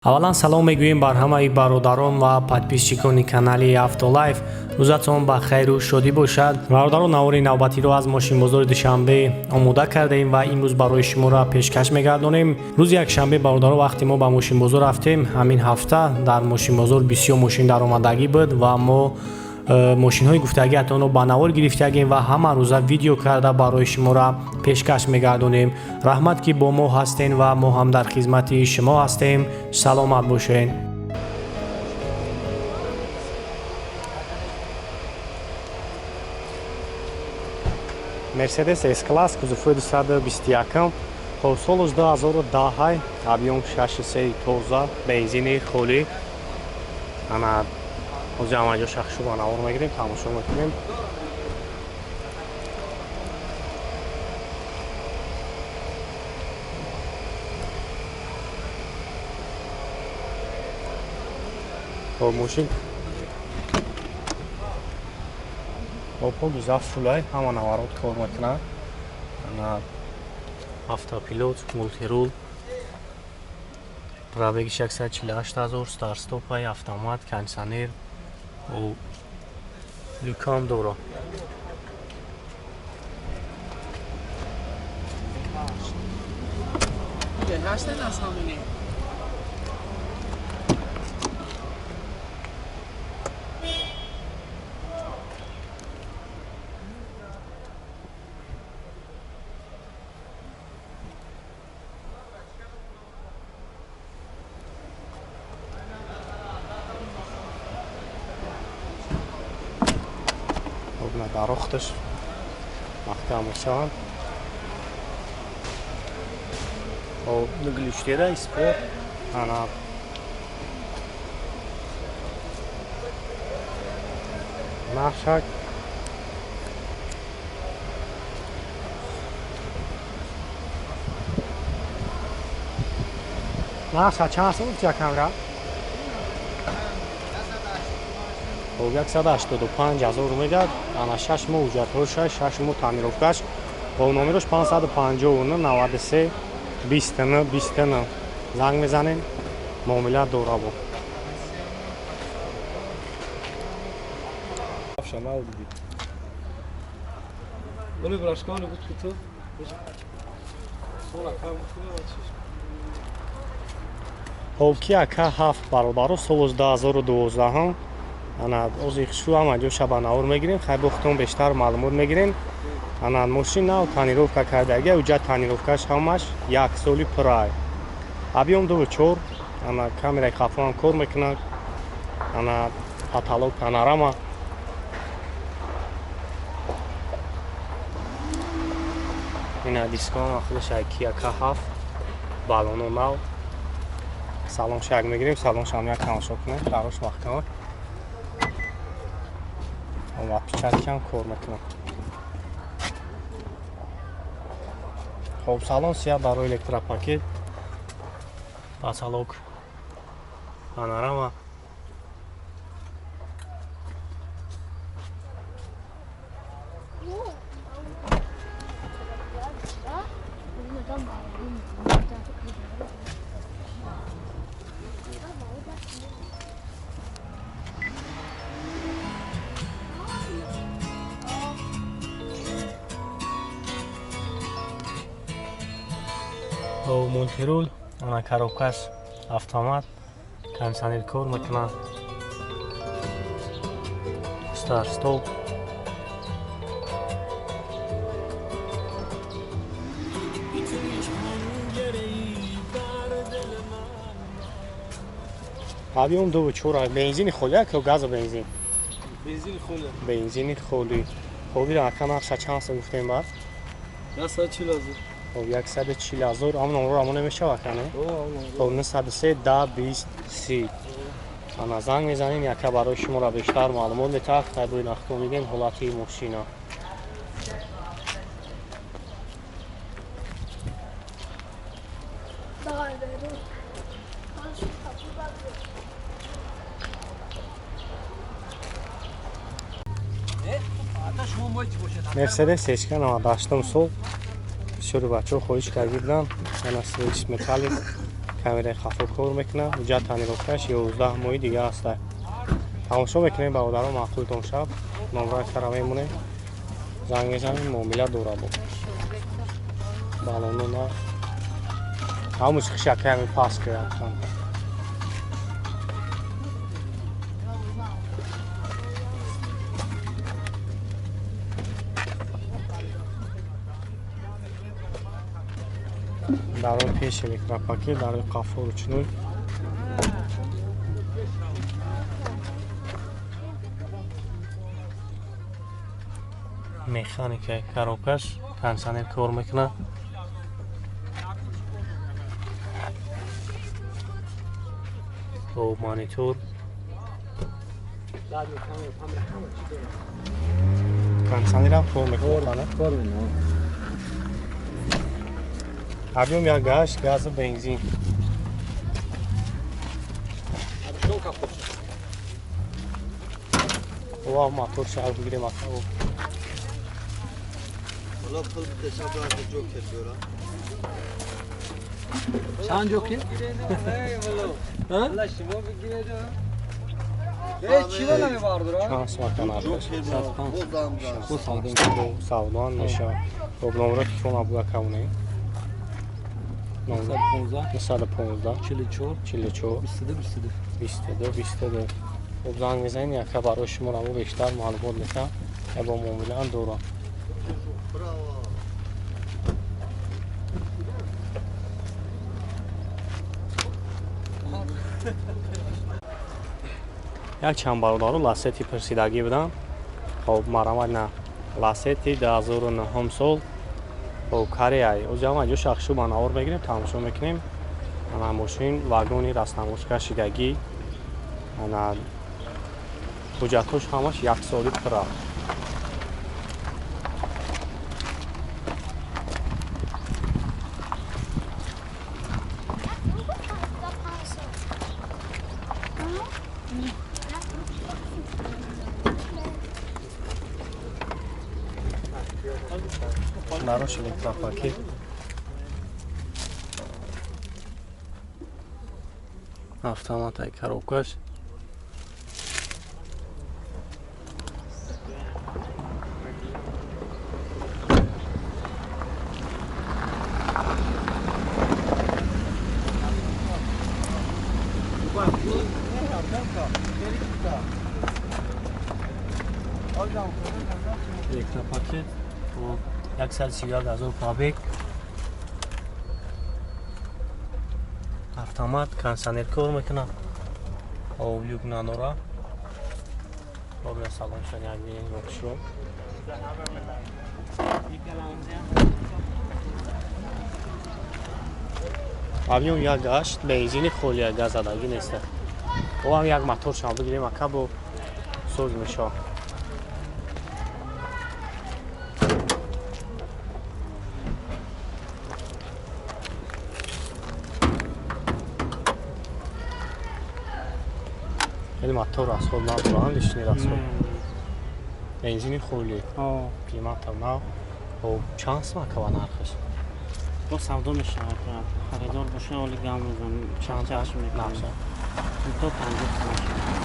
Аввалан салом мегӯем бар ҳамаи бародарон ва подписчикони канали Автолайф. Рӯзатон ба хайру шодӣ бошад. Бародарон, навори навбатиро аз мошинбозори Душанбе омода кардаем ва имрӯз барои шуморо пешкаш мегардонем. Рӯзи якшанбе, бародарон, вақте мо ба мошинбозор рафтем, ҳамин ҳафта дар мошинбозор бисёр мошин даромадагӣ буд ва мо мошинҳои гуфтагиатонро ба навор гирифтагем ва ҳама рӯза видео карда барои шуморо пешкаш мегардонем. Раҳмат, ки бо мо ҳастен ва мо ҳам дар хизмати шумо ҳастем. Саломат бошед. Мерседес С класс, кузовҳои 221, хоб, солаш 2010, объём 6,3, тоза, бензини холӣ. Ана ҳозир ҳамаҷо шахшу ба навор мегирем, тамошо мекунем. Хоб, мошин обҳо гузафт, фулай, ҳама наворот кор мекунад. Ана автопилот, мультирул, пробеги 648 ҳазор, старстопай, автомат, кондиционер, люкам дора. Дарохташ маҳкам мешаванд. Глючтера спорт. Ана нархак нарха чанд сом якамра? Хоб, 185 ҳазор мегад. Ана 6 моҳ ҳуҷҷатҳоша, 6 моҳ тонировкаш. Бо номерош 559 93 29 29 занг мезанем, муомила дора бо. Хоб, Kia K7, бародаро, солаш 2012. Ана ози шу ҳама ҷоша ба навор мегирем, хай бо худтон бештар маълумот мегирем. Ана мошин нав тонировка кардагия, уҷа тонировкаш ҳамаш як соли пурай. Объём 2,4, ана камераи хафо ҳам кор мекунад. Ана потолок панорама. Ина дискон худаш Kia K7, балоно нав. Салон шак мегирем, салон шам як тамошо кунем, дарош маҳкама. Ва печаткам кор мекунам. Хоб, салон сия, барои электропакет, потолок панорама. Мультирул, ана коробкаш автомат, кондиционер кор мекунад, старт стоп. Объём 2,4, бензини холӣ ё газа бензин? Бензини холӣ. Бензини холӣ. Хоб, ира ака нарха чанд сом гуфтем бар? 140 ҳазор. Хоб, 140 ҳазор. Ҳамон номро ҳамон намешавад, ака, не? Хоб, 903 10 20 30. Ана занг мезанем, яка барои шуморо бештар маълумот метаҳад. Хай бо нахто мегӯем ҳолати мошина. Мерседес С 98 сол. Бисёри бачаҳо хоҳиш карда буданд. Ана свеч металлик, Камераи хафо кор мекунад. Ҳуҷҷат тонировкаш 11 моҳи дига аст. Тамошо мекунем бародарон, маъқултон шаб. Номраи сара мемонем. Занг мезанем, муомила дора бо. Балонона. Ҳамуш хишаками пас кирад. Дарои пеш электропакет, дарои қафо ручной. Механика коробкаш, кондиционер кор мекунад. Бо монитор. Кондиционерам кор мекунад. Кор мекунад. Объем як гашт, газ ва бензин. Ва мотор шаҳр бигирем ака. Вала пул тешаб аз ҷокер дора. Чанд ҷокер? Ҳа? Вала шумо бигиред. Эй, чӣ намебардора? Чанд сомон арзиш? 105. Савдон мешавад. Хоб номро телефон абула кавне. 915 915 44 44 22 22 22 22. Хоб занг мезанед, яка барои шумо раво бештар маълумот метаҳам. Я бо муомилаам дорам. Як чанд бародару Ласети пурсидагӣ буданд. Хоб марамад на Ласети 2009 сол. Хоб Кореяи. Ози ҳама ҷо шахшу ба навор мегирем, тамошо мекунем. Ана мошин вагони растнамошка шидагӣ. Ана ҳуҷҷатҳош ҳамаш як соли пурра. Нарош электропакет. Автоматай коробкаш. Электропакет. 131,000 пробег. Автомат, кондиционер кор мекунад. Об люк надора. Об салоншон як бинем шо. Объем як гашт, бензини холия, газ задагӣ нест. О ҳам як мотор шам бигирем, ака бо соз мешавад. Хеле мотор расход надоранд, лишний расход. Бензини холӣ. Қиматам нав. Хоб чанд сом акава нархаш? Бо савдо мешавад. Харидор боша оли гам мезанем. Чанд чаш мекунем? То 50 сом.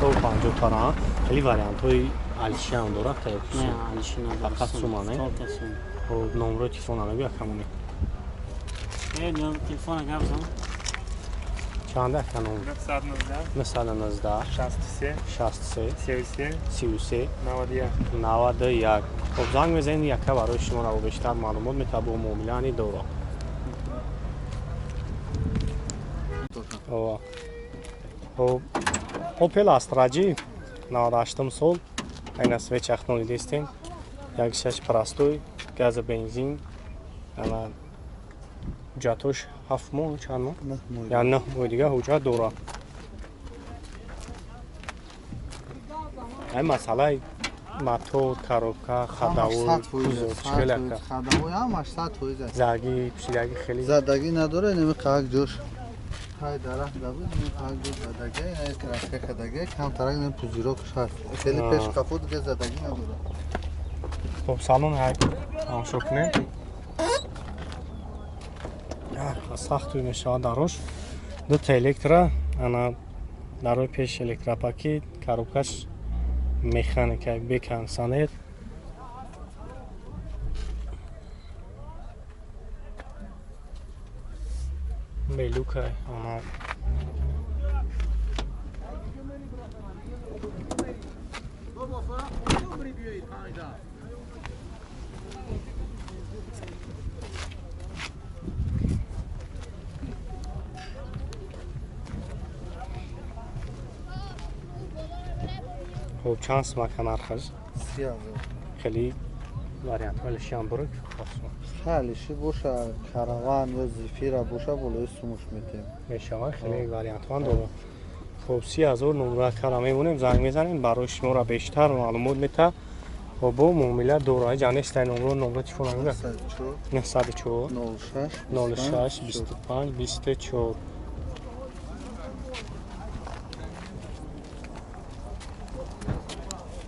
То 50 тара. Хеле вариантҳои алиши ҳам дорад, та ё Не, алиши надорад. Фақат сума, не? Только сум. Хоб номрои телефона мегӯ акамони. Э, номер телефона гап зан. Чанд ака номер? 919 919 63 63 33 33 91. 91. Хоб занг мезанед, яка барои шумо раво бештар маълумот метаҳад бо муомилаани дора. Хоб Opel Astra G 98 сол. Айна свеч ахнони дестем. Як шаш простой, газа бензин. Ана ҳуҷҷатҳош 7 моҳ чанд моҳ? Я 9 моҳи дига ҳуҷҷат дорад. Ай масъалаи мотор, коробка, хадавой, кузов чӣ хеле ака? Хадавой ҳамаш 100% аст. Заги, пӯшидагӣ хеле Задагӣ надора, инами қаҳак ҷош. Ҳай дарахт дабуд, инами қаҳак ҷош задагӣ, ай краска кадагӣ, камтарак инами пузирокш ҳаст. Хеле пеш қафо дига задагӣ надора. Хоб салон ҳай тамошо кунем. Сахт мешавад дарош. Дута электро, ана дарои пеш электропакет, коробкаш механика, бе кондиционер. Белюка, ана хуб, чанд сумака нархаш? 30,000. Хеле вариантҳои алишиам бурук. Алиши боша, караван ё зефира боша, болои сумуш метем. Мешавад, хеле вариантҳоам дорад. Хуб, 30,000 номра кара мемонем, занг мезанем, барои шуморо бештар маълумот мета. Хуб, бо муомила дора, ҷа нестай номро, номро телефон намегӯяд. 904 06 25 24.